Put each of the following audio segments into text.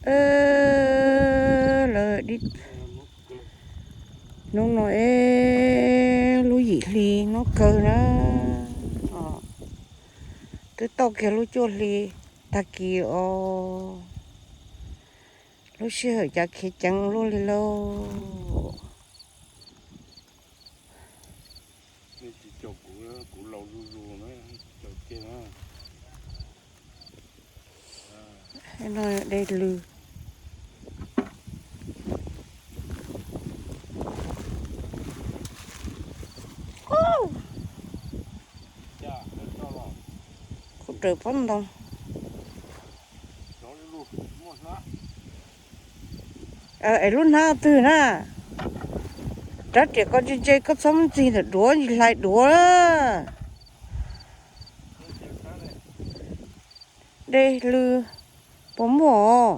Lawv hnub no es lub yim hli hnub kawg na, twb tau kiag lub cuaj hli tag kis os. Lub sij hawm cas khiav ceev luaj li lauj. No dej lw. Kuv raws pob ntoo. Es lub hnab twg na? Rab riam ko ntse ntse, koj txhob muab ntxig ntawm duav, ntsis hlais duav. Dej lw puas muaj os?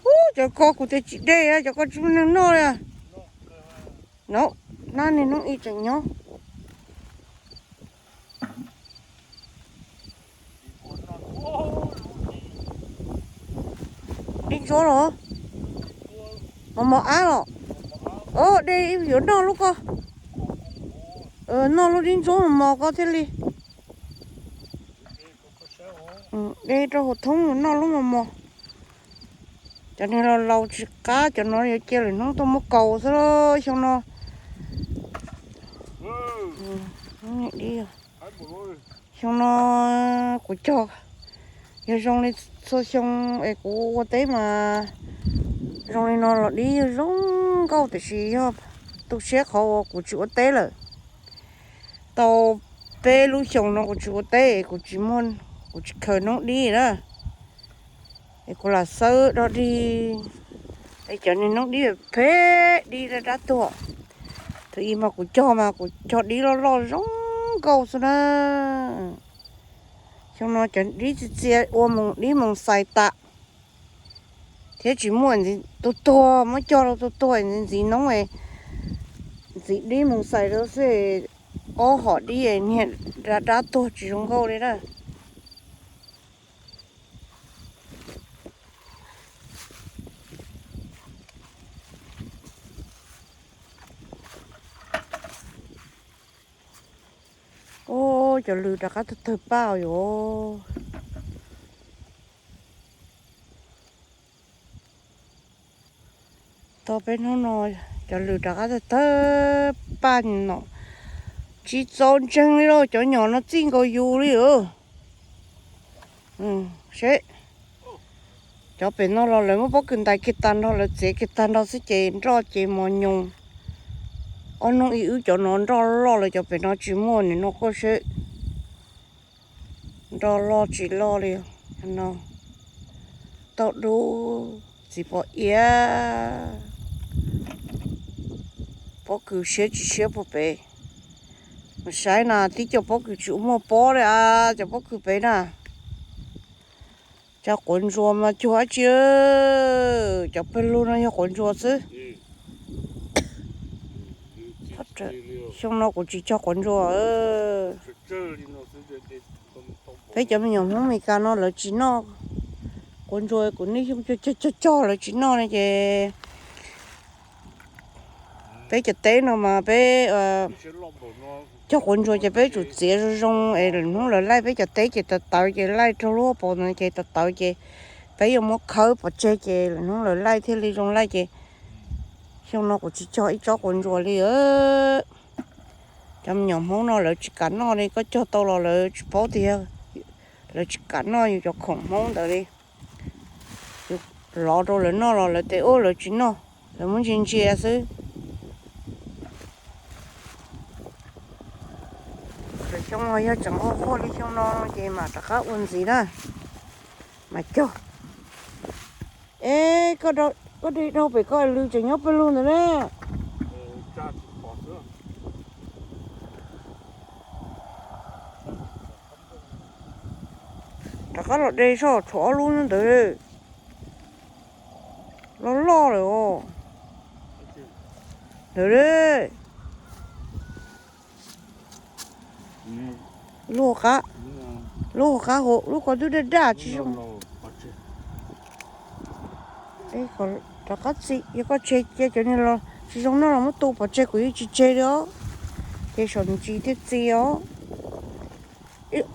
Ub, cov ko kuv tias tsis dej, cov ko tsis muaj neeg noj li. No, hnab niaj hnub ib tseem nyob. Dib ntsuab los? Mos mos ab los? Dej yuav noj lub ko. Noj lub dib ntsuab mos mos ko thiaj li. Dej rau hauv thoob noj lub mos mos. Cov niag laus laus tsis qab, cov no yuav cia lwm hnub tuaj muab kaus xwb xyoo no. Xyoo no kuv cog, yog zoo li txhua xyoo es kuv ua teb mas zoo li no los dib zoo nkauj, tiam sis yog tu siab qhov uas kuv tsis ua teb lawm. Tau peb lub xyoos no kuv tsis ua teb, kuv tsis muaj, kuv tsis khaws noob dib na. Es kuv lam xawb dog dig, es cov niag noob dib phem dib dab dab tuag. Thaum ub mas kuv cog mas kuv cog dib loj loj zoo nkauj xwb na. Xyoo no cov dib txia txia ua dib moos xais tas, thiab tsis muaj ntxiv, tuag tuag, muab cog rau tuag tuag ntxiv ntxiv noob, ntxiv dib moos xais rau xwb, ob hom dib niag dab dab tuag tsis zoo nkauj li na. Ub, cov lws rov qab tawg tawg paj os yom. Tau peb hnub no cov lws rov qab tawg tawg paj no, tsis txaus ntseeg li lauj, cov nyom no txij nkaus yus li os. Seb, cov pem no los lawv muab pob kws ntais kiag tag nrho, lawv txiav kiag tag nrho xwb ces nroj ces mos nyoos. Ob hnub ib wb cov no nroj loj lawm, cov pem no tsis muaj, nim no koj seb nroj loj tsis loj li no. Tau dub txiv pom iab, pob kws siab tsis siab puag pem. Mas saib na, tib co pob kws tsis muaj pob li a, cov pob kws pem na. Cov quav ntsuas mas cuag dab tsi, cov pawg lug no yog quav ntsuas xwb. Xyoo no kuv tsis cog quav ntsuas. Peb cov me nyuam Hmoob Meskas no lawv tsis noj quav ntsuas, kuv niaj xyoo cog cog cog lawv tsis noj no ces peb cov teb no mas peb cog quav ntsuas ces peb tsum txiav zoo zoo es lwm hnub lawv laij peb cov teb ces tawv tawv ces laij rau lub pob no ces tawv tawv ces peb yuav muab khawb pov tseg ces lwm hnub lawv laij thiaj li zoo laij ces xyoo no kuv tsis cog ib tsob quav ntsuas li. Cov me nyuam Hmoob no lawv tsis kam noj li, koj cog tau los lawv tsis paub tias lawv tsis kam noj yus cov khoom Hmoob ntawd li. Yus lov rau lawv noj los lawv tias ub lawv tsis noj, lawv muab ntsia ntsia xwb. Lwm xyoo yog tseem ua quaj li xyoo no ces mam rov qab ua ntxiv na, mam cog. Es koj de dhau pem ko lws tseem nyob pawg lug ntawd ne. Rov qab los de soj tshuav ob lub nyob ntawd. Loj loj lawm os. Ntawd luaj qab. Lub hauv qab hau, lub ko twb daj daj tsis zoo. Rov qab txi, yog koj tseg cia cov niag los tsis zoo noj los muab tu pov tseg, kuv yeej tsis tseg li os. Ces saum nws tsis thiaj txi os.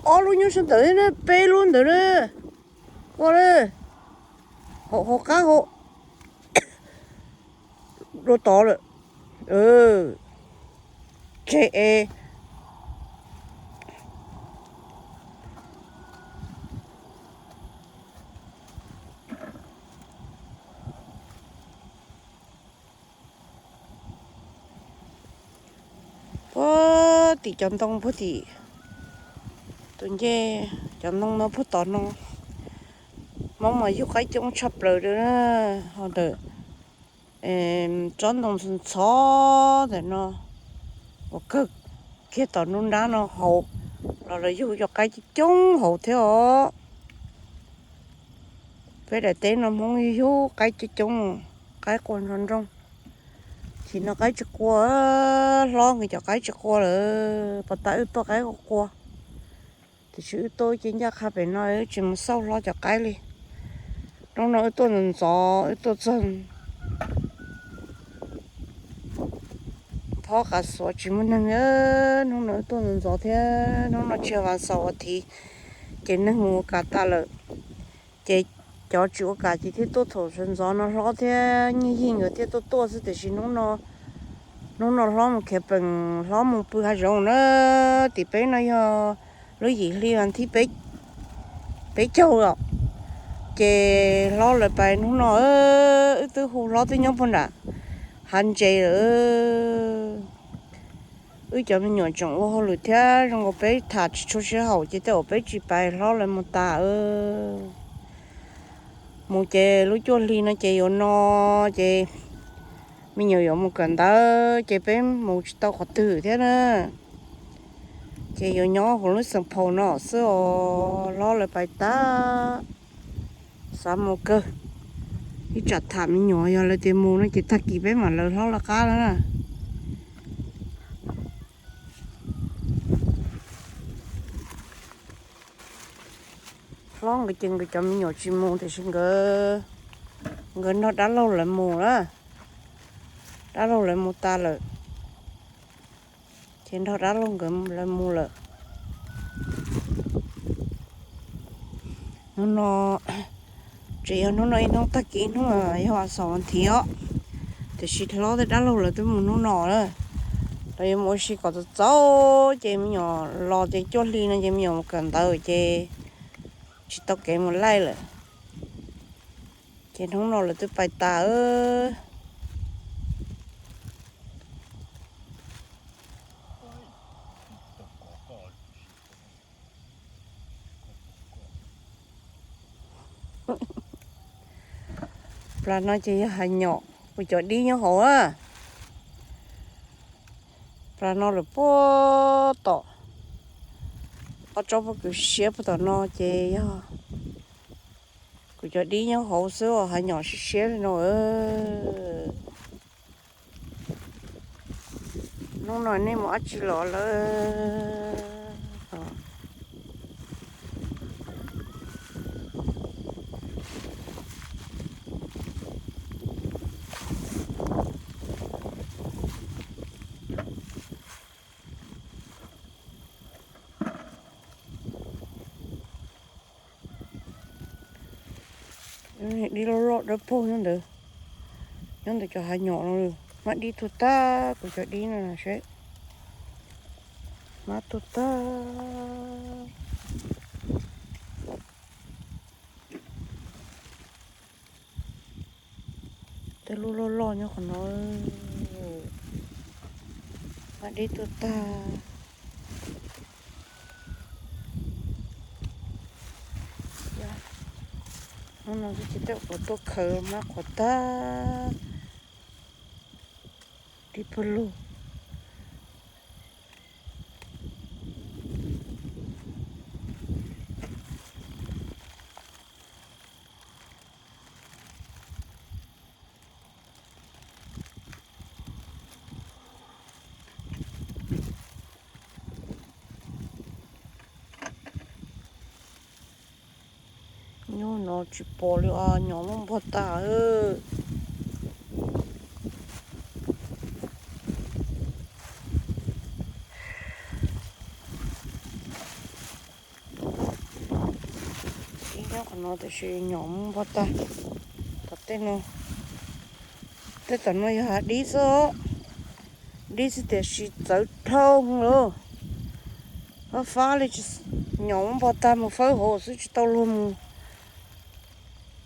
Ob lub nyob sab ntawd thiab na, peb lub ntawd na. Ua la, hauv hauv qab hau. Dua tod lawm. Tseg es. Puag tim cov ntoo puag tim tus ncej, cov ntoo no puag tom no, Hmoob mas yug qaib coob tshaj plaws li na. Ho ntawm tsob ntoo ntxhov ntxhov ntawm no uas kawg kiag tom nruab nrab no hauv los lawv yug cov qaib coob hauv thiab os. Peb daim teb no Hmoob yug qaib coob coob, qaib qua nroo nroo. Tim no qaib tsis qua, hlob nkawd cov qaib tsis qua lawm, pas tas wb tuaj qaib qua qua. Tiam sis wb tuaj ib ce ncaj qha pem no wb tsis mus xauj hlob cov qaib li. Hnub no wb tuaj ntxov ntxov, wb tuaj txog phob qav xuav tsis muaj neeg. Hnub no wb tuaj ntxov ntxov thiab, hnub no tsis yog vas xaum vas thiv, ces neeg mus ua kam tas lawm. Ces cov tsis ua kam ces thiaj tuaj thaum sawv ntxov no, hlob thiab Nyiaj Yig nkawd thiaj tuaj tuaj xwb. Tiam sis hnub no, hnub no hlob mus khiav peem, hlob mus pw hav zoov na. Tim peb no yog lub yim hli vas thib peb caug os. Ces hlob lawv pais hnub no, wb twb hu hlob twb nyob puag nram hav ntses lawm. Wb cov me nyuam tseem ua hauj lwm thiab, zoo nkaus peb tham tsis tshua sib haum, ces tej uas peb tsis pais hlob lawv mus tas. Mus ces lub cuaj hli no ces yuav no, ces me nyuam yuav mus kawm ntawv, ces peb mus tsis tau qhov twg thiab na. Ces yuav nyob hauv lub xeem phaum no xwb os, hlob lawv pais tas. Xav mus kawg, ib tsam tham me nyuam, yog lawv tias mus no ces tag kis peb mam lawv hlob lawv qab na. Hlob nkawd ces nkawd cov me nyuam tsis mus, tiam sis nkawd, nkawd nrog dab laug lawv mus na. Dab laug lawv mus tas lawm, ces nrog dab laug nkawd lawv mus lawm. Hnub no, tseem yog hnub no ib hnub tag kis, hnub yog vas xaum vas thiv os. Tiam sis hlob thiab dab laug lawv twb mus hnub no na. Lawv yuav mus ua si kom txaus txaus, ces me nyuam los ces cuaj hli no ces me nyuam mus kawm ntawv ces tsis tau kev mus laij lawm. Ces hnub no lawv twb pais tas. Plas no ces yog hav nyom, kuv cov dib nyob hauv a. Plas no lawm puag tom, ob tsob pob kws siab puag tom no ces yog kuv cov dib nyob hauv xwb os, hav nyom siab siab li no. Hnub no nej mus dab tsi los lawm? Dib loj loj dawb paug nyob ntawd, nyob ntawm cov hav nyom no. Mab dib tuag tag, kuv cov dib no seb, mab tuag tag. Tej lub loj loj nyob qhov no, mab dib tuag tag. Hnub no twb tsis tau qhov tuaj khaws mab qhuav tag. Dib pawg lug. Nyuj no tsis pom li os, nyom muab npog tag. Ib nyob qhov no tiam sis nyom muab npog tag. Tom tej no, tej tom no yog hav dib xwb, dib xwb tiam sis txawv dhau lawm. Fab fab li, nyom muab npog tag mus fawb hauv xwb tsis tau luag mus.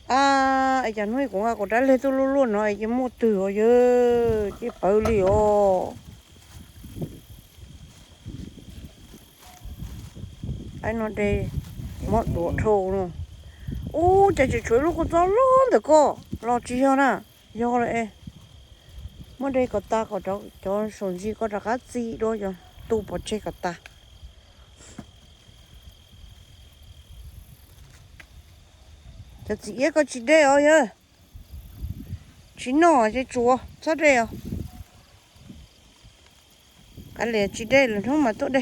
A, es cas hnub ib kuv nqa kuv rab leg tuaj luaj luaj no es cia muaj twg os yawg, cia pawv li os. Aib no de mob duav dhau no. Ub, cas tseem tshuav ib lub kua txob loj ntawm ko los tsis yog na. Yog lawm es. Muab de kom tas kom cov saum ntsis ko rov qab txi dua cov tu pov tseg kom tas. Cov txiv iab ko tsis de os yawg. Tsis noj ces tsuav txhob de os. Kav liam tsis de lwm hnub mas tuaj de.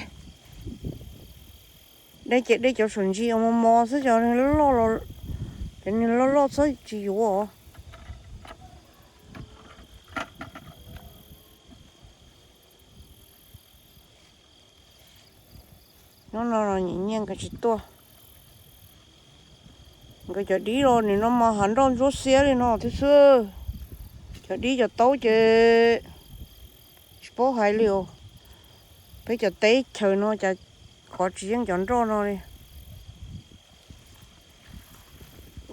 De ces de cov saum ntsis mos mos xwb, cov loj loj, cov loj loj txhob tsis yuav. Hnub no nyiam nyiaj nkawd tsis tuaj. Nkawd cov dib los nim no mas hav nroj ntsuab xiab li no thiab xwb. Cov dib cov taub ces tsis paub hais li os. Peb cov teb chaws no cas qhov tsis yeej cov nroj no li.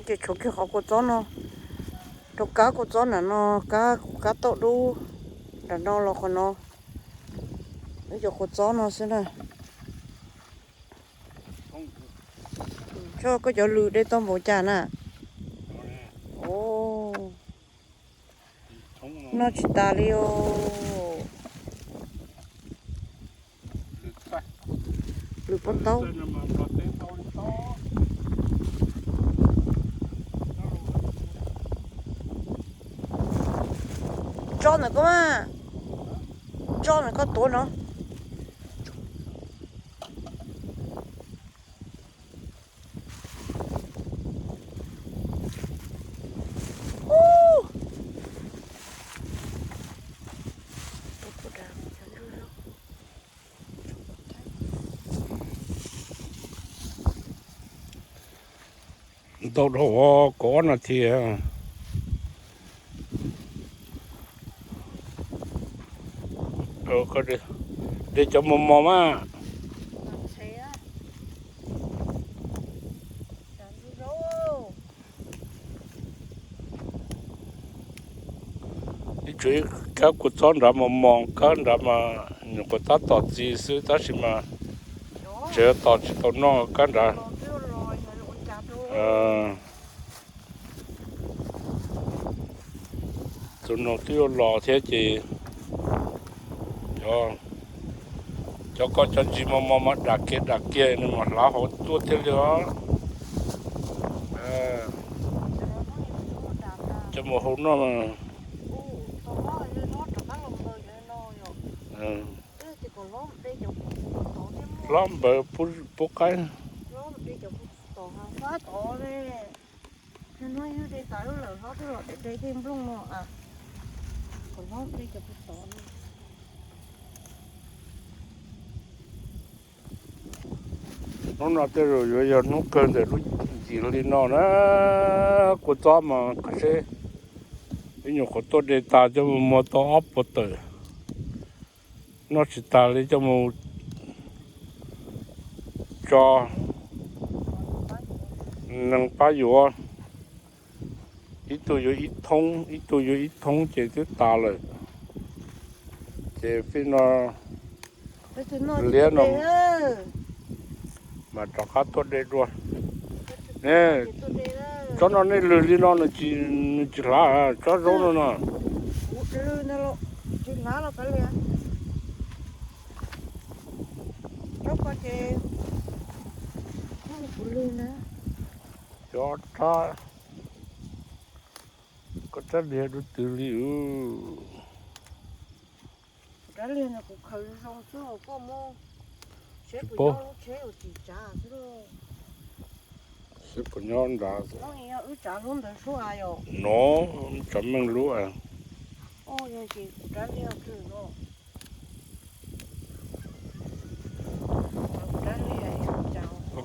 Ces tshuav kiag qhov kua txob no, rau kab kua txob nram no, kab kuv kab tauj dub nram no los qhov no, ib cov kua txob no xwb na. Tso koj cov lws de tau npaum cas na? Noj tsis tas li os. Lws pob taub. Tso ntawm koj mas, tso ntawm koj tuav no. Ntau dhau kaum ob nas this. De cov mos mos mas. Ib tsuas ib kab kua txob nrad mos mos, kab nrad mas nyuam qhuav tab tom txi xwb tab sis mas tseem tos tsis tau noj kab nrad. Tus no twb yuav los thiab ces cov ko cov ntsis mos mos mas dam kiag dam kiag nws mam hlav hauv tuaj thiaj li os. Cov mus hau noj mas hlob npaws pub qaib. Hnub no tej zaum yuav yog hnub kawg ntawm lub ncim li no na. Kua txob mas qhov seb ib nyuam qhuav tuaj de tas coj mus muag tau ob puas tawm. Noj tsis tas li coj mus tso neeg pab yuav. Ib tug yuav ib thoob, ib tug yuav ib thoob ces twb tas lawm. Ces fij no liab no mas rov qab tuaj de dua. Tsob no nej lwg li no nws tsis hlav, tsob zaub no no. Cov rab, koj rab liag dub twg li. Kuv rab liag no kuv khaws zoo xwb, koj muab seb kuv nyob lub tsheb ua tsis tsav xwb lauj. Xwb puas nyob nrad. No, tsav meej lub.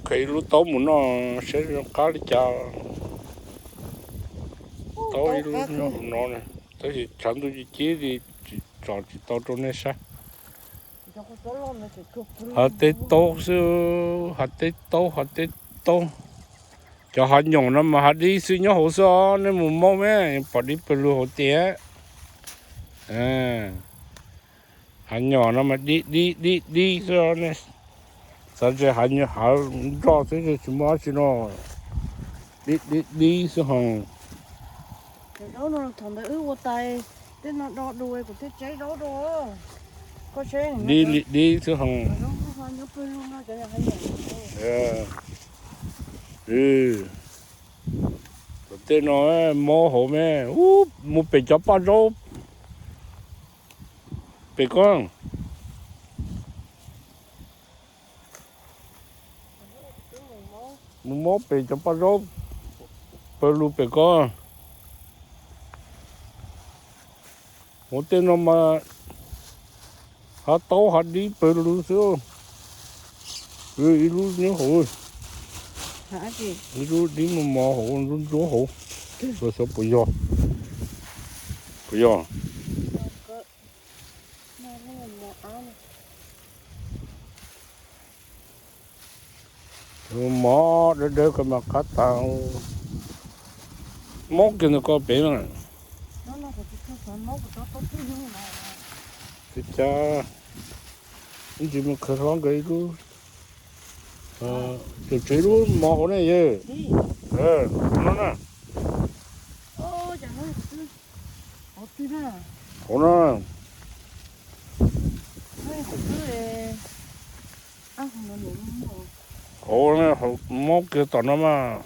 Khaws ib lub taub mus noj saib zoo qab li cas. Taub ib lub nyob hauv no na, tab sis tshav ntuj ci cib li tsis tsom tsis tau rau nej saib. Hav teb taub xwb, hav teb taub, hav teb taub. Cov hav nyom no mas hav dib xwb nyob hauv xwb os, nej mus mob me pom dib pawg lug hauv tiag. Hav nyom no mas dib dib dib dib xwb, xav tias hav nroj xwb tsis muaj dab tsi no, dib dib dib xwb ho. Thaum ntawd wb ua tais, tej no do du kuv thiaj tseb zaub rau. Dib li dib xwb ho. Tej no mob hauv me, mus pem cov paj zaub pem ko. Mus mob pem cov paj zaub pawg lug pem ko. Hauv tej no mas hav taub hav dib pawg lug xwb. Ib lub nyob hauv, ib lub dib mos mos hauv, ntsuab ntsuab hauv. Xyov puas yog, puas yog. Mov dawb dawb ko mas qab tas. Mob kiag ntawm ko pem na. Tsis cas, ib ntsis mus khaws hlob nkawd ib lub, tseem tshuav ib lub mov hauv ne yawg. No na. Hauv na. Hauv, mob kiag tom no mas.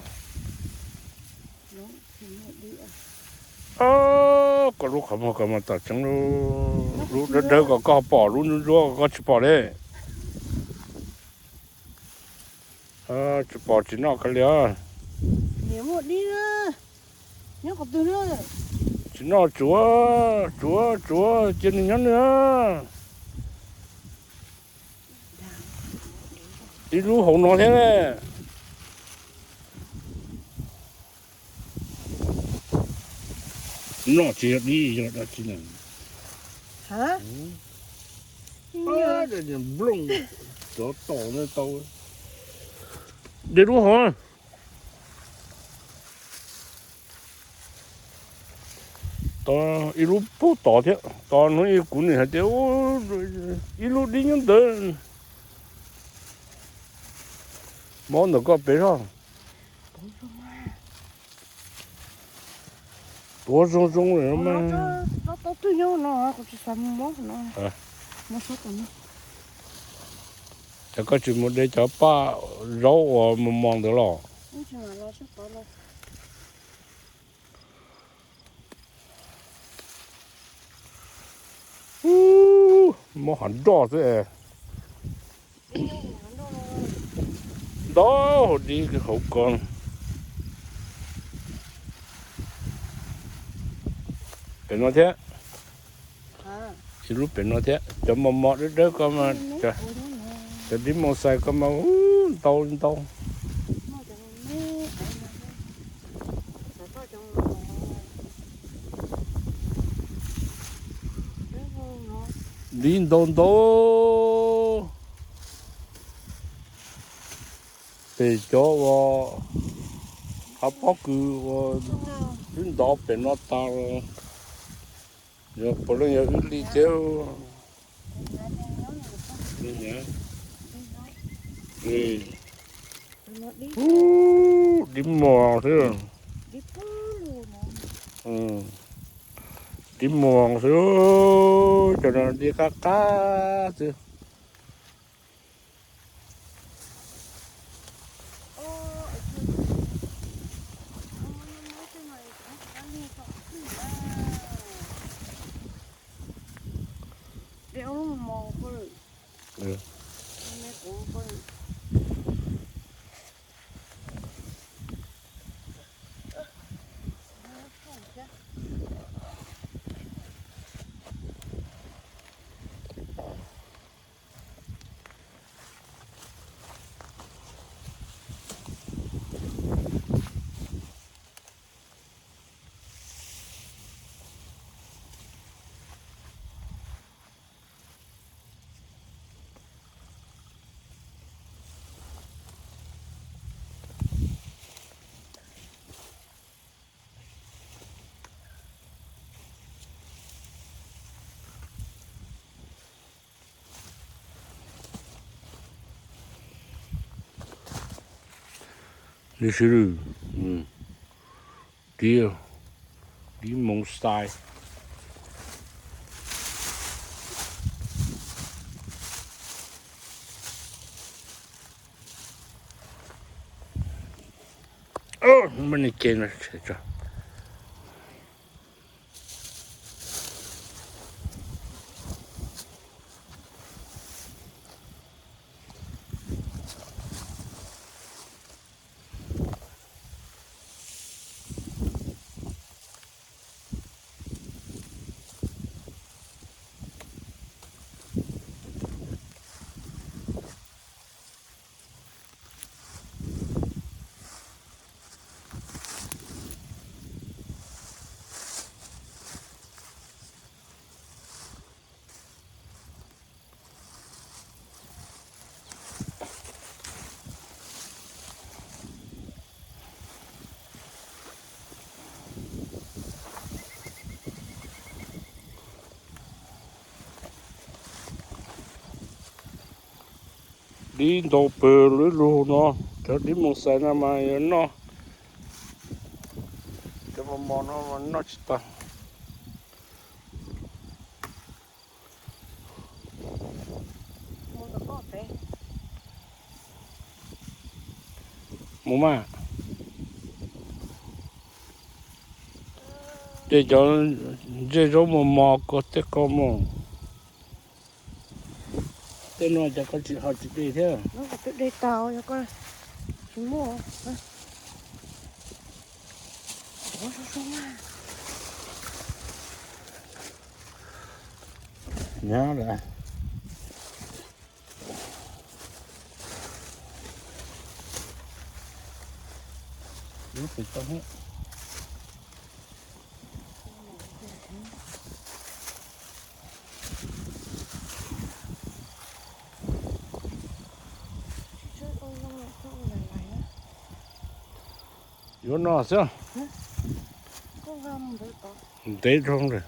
Koj lub qhov muag ko mas tom tseeb, lub dawb dawb ko koj pom, lub ntsuab ntsuab ko koj tsis pom li. Tsis pom tsis noj kiag li. Tsis noj, tsuav tsuav tsuav cia nws nyob nws. Ib lub hauv no thiab ne. Noj tsis yog dib, yog dab tsi na? Nplooj, cov tom tau. Dej lub hov. Ib lub puag tod thiab, tos hnub ib kuv nim hais tias ib lub dib nyob ntawd. Mob ntawm koj pem zog. Tuav zoo zoo lawm mas. Ces koj tsis mus de cov paj zaub uas mos mos ntawd los? Mob hav nroj xwb es. Ntau hauv dib hauv ko. Pem no thiab. Ib lub pem no thiab, cov mos mos dawb dawb ko mas, cov dib mos xais ko mas ntau ntau. Dib ntau ntau. Pem cov uas hav pob kws uas twb ntov pem no tas los, yog puav leej yog wb li thiab. Dib mos xwb. Dib mos xwb, cov no dib qab qab xwb. Li sw lwm, dib, dib moos xais. Muab niag ce no tshem tso. Dib ntau pes lub lug no, cov dib moos xais no mas yuav noj, cov mos mos no mas noj tsis tag. Mus mas, ces cov ntsej zaub mos mos ko tej ko mus. Tej no cas koj tsis ho tsis de thiab? Twb de tau, yog koj tsis muaj. Nyab lawm. Lub pem toj thiab. Yuav no xwb. Ntev dhau lawm.